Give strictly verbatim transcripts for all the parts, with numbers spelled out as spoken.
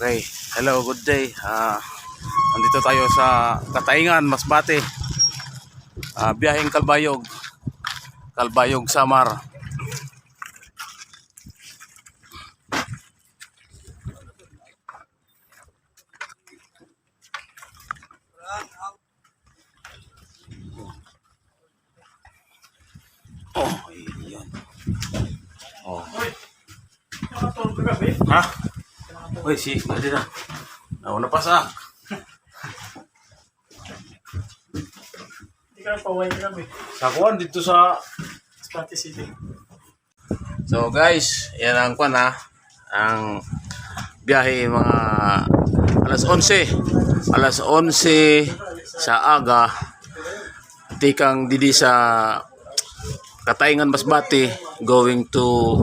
Okay, hello, good day. Ah, nandito tayo sa Katayngan, Masbate. Ah, biyaheng Calbayog, Calbayog, Samar. Oh, ayan. Oh. Ha? Uy, si, dali na. Nauna pa sa. Di ka nagpaway ka, be. Sa kuwan, dito sa Masbate City. So guys, yan ang kwan ha, ang biyahe mga alas onse, alas onse sa aga, tikang didi sa Katayngan, Masbate, going to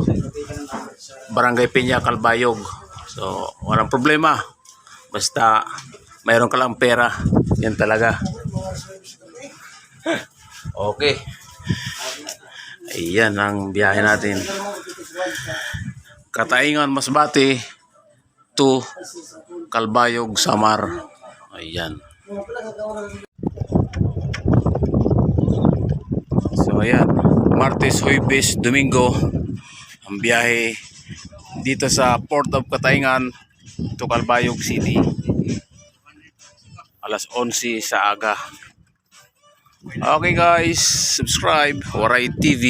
Barangay Peña, Calbayog. So walang problema. Basta mayroon ka lang pera, yan talaga. Okay. Ayan ang biyahe natin. Katayngan, Masbate to Calbayog, Samar. Ayan. So ayan, Martes, Huwebes, Domingo ang biyahe dito sa Port of Katayngan to Calbayog City. Alas onse sa aga. Okay guys, subscribe Waray T V.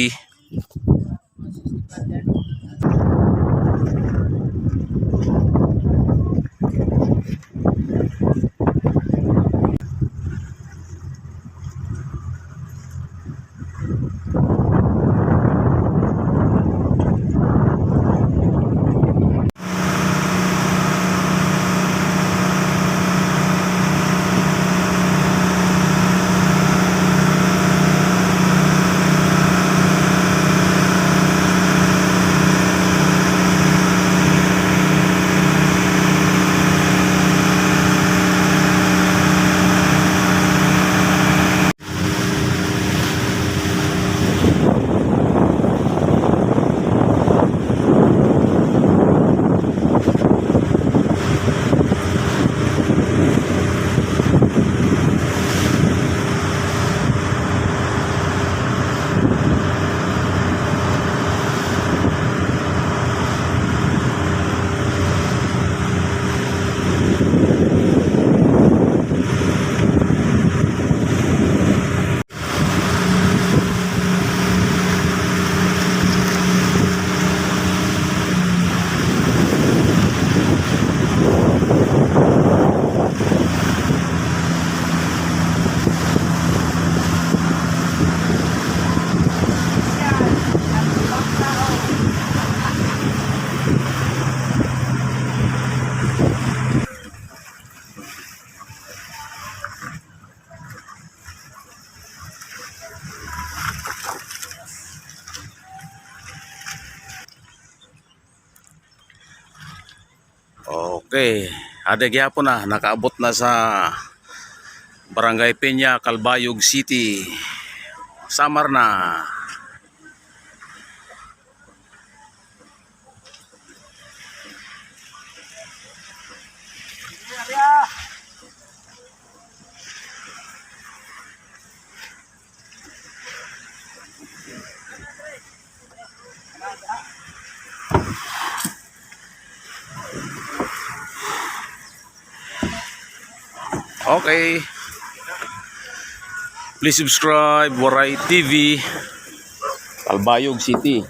Okay, adi gihapon na, nakaabot na sa Barangay Peña, Calbayog City, Samar na. Okay. Please subscribe Waray T V, Calbayog City.